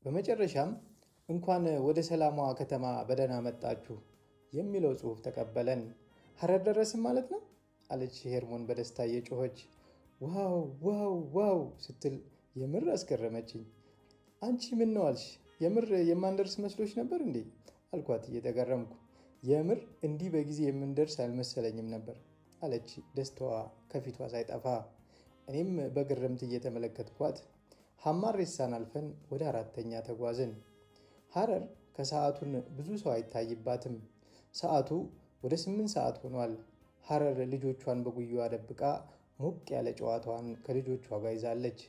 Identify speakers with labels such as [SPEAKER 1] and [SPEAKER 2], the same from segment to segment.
[SPEAKER 1] በመጨረሻም "እንኳን ወደ ሰላሟ ከተማ በደህና መጣችሁ" የሚለው ጽሑፍ ተቀበለን። "ሀረር ደረስን ማለት ነው?" አለች ሄርሞን በደስታ እየጮኸች። "Wow, wow, wow" ስትል የምር አስገረመችኝ። "አንቺ ምን ነው አልሽ? የምር የማንደርስ መስሎሽ ነበር እንዴ?" አልኳት እየተገረምኩ። "የምር እንዲህ በጊዜ የምንደርስ አልመሰለኝም ነበር" አለች ደስታዋ ከፊቷ ሳይጠፋ። እኔም በግርምት እየተመለከትኳት ሀማሬሳን አልፈን ወደ አራተኛ ተጓዝን። ሀረር ከሰዓቱን ብዙ ሰው አይታይባትም። ሰዓቱ ወደ 8 ሰዓት ሆኗል። ሀረር ልጆቿን በጉያዋ ደብቃ ሞቅ ያለ ጨዋታዋን ከልጆቿ ጋር ይዛለች።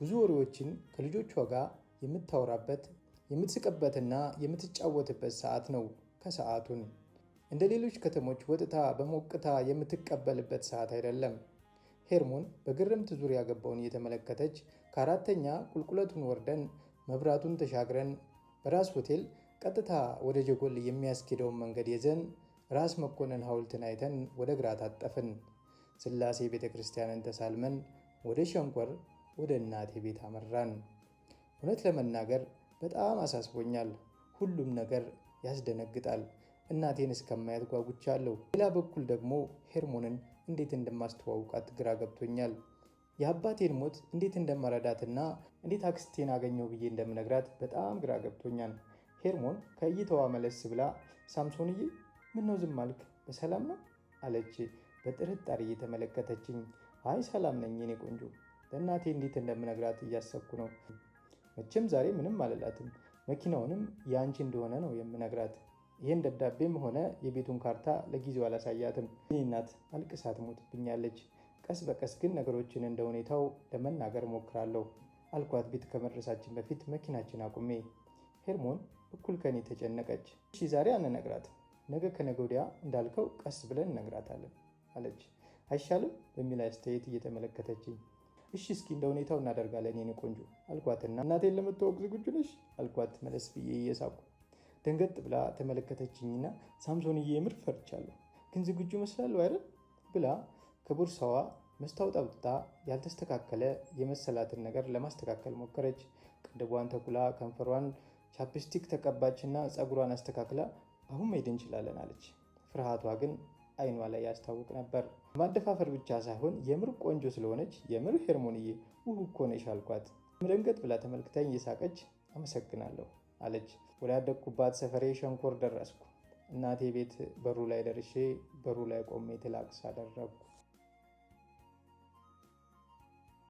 [SPEAKER 1] ብዙ ወሬዎችን ከልጆቿ ጋር የምታወራበት፣ የምትስቅበትና የምትጫወትበት ሰዓት ነው። ከሰዓቱን እንደ ሌሎች ከተሞች ወጥታ በሞቅታ የምትቀበልበት ሰዓት አይደለም። ሄርሞን በግርምት ዙሪያ ገባውን እየተመለከተች ከአራተኛ ቁልቁለቱን ወርደን፣ መብራቱን ተሻግረን፣ በራስ ሆቴል ቀጥታ ወደ ጀጎል የሚያስኬደውን መንገድ ይዘን፣ ራስ መኮንን ሐውልትን አይተን ወደ ግራ ታጠፍን። ስላሴ ቤተ ክርስቲያንን ተሳልመን ወደ ሸንኮር ወደ እናቴ ቤት አመራን። እውነት ለመናገር በጣም አሳስቦኛል። ሁሉም ነገር ያስደነግጣል። እናቴን እስከማያት ጓጉቻለሁ። ሌላ በኩል ደግሞ ሄርሞንን እንዴት እንደማስተዋውቃት ግራ ገብቶኛል። የአባቴን ሞት እንዴት እንደመረዳትና እንዴት አክስቴን አገኘው ብዬ እንደምነግራት በጣም ግራ ገብቶኛል። ሄርሞን ከእይታዋ መለስ ብላ "ሳምሶንዬ፣ ምነው ዝም አልክ? በሰላም ነው?" አለች በጥርጣሬ እየተመለከተችኝ። "አይ፣ ሰላም ነኝ የኔ ቆንጆ፣ ለእናቴ እንዴት እንደምነግራት እያሰብኩ ነው። መቼም ዛሬ ምንም አልላትም። መኪናውንም የአንቺ እንደሆነ ነው የምነግራት። ይህን ደብዳቤም ሆነ የቤቱን ካርታ ለጊዜው አላሳያትም። የኔ እናት አልቅሳ ትሞትብኛለች። ቀስ በቀስ ግን ነገሮችን እንደ ሁኔታው ለመናገር እሞክራለሁ" አልኳት። ቤት ከመድረሳችን በፊት መኪናችን አቁሜ ሄርሞን እኩል ከኔ ተጨነቀች። "እሺ፣ ዛሬ አንነግራትም፣ ነገ ከነገ ወዲያ እንዳልከው ቀስ ብለን እነግራታለን" አለች። "አይሻልም?" በሚል አስተያየት እየተመለከተችኝ፣ "እሺ፣ እስኪ እንደ ሁኔታው እናደርጋለን የኔ ቆንጆ" አልኳትና "እናቴን ለመተዋወቅ ዝግጁ ነሽ?" አልኳት መለስ ብዬ እየሳቅኩ። ደንገጥ ብላ ተመለከተችኝና "ሳምሶንዬ፣ የምር ፈርቻለሁ፣ ግን ዝግጁ እመስላለሁ አይደል?" ብላ ከቦርሳዋ መስታወት አውጥታ ያልተስተካከለ የመሰላትን ነገር ለማስተካከል ሞከረች። ቅንድቧን ተኩላ፣ ከንፈሯን chapstick ተቀባችና ፀጉሯን አስተካክላ "አሁን መሄድ እንችላለን" አለች። ፍርሃቷ ግን አይኗ ላይ ያስታውቅ ነበር። ማደፋፈር ብቻ ሳይሆን የምር ቆንጆ ስለሆነች "የምር ሄርሞንዬ፣ ውብ እኮ ነሽ" አልኳት። ደንገጥ ብላ ተመልክታኝ እየሳቀች "አመሰግናለሁ" አለች። ወዳደግኩባት ሰፈሬ ሸንኮር ደረስኩ። እናቴ ቤት በሩ ላይ ደርሼ በሩ ላይ ቆሜ ትላቅስ አደረግኩ።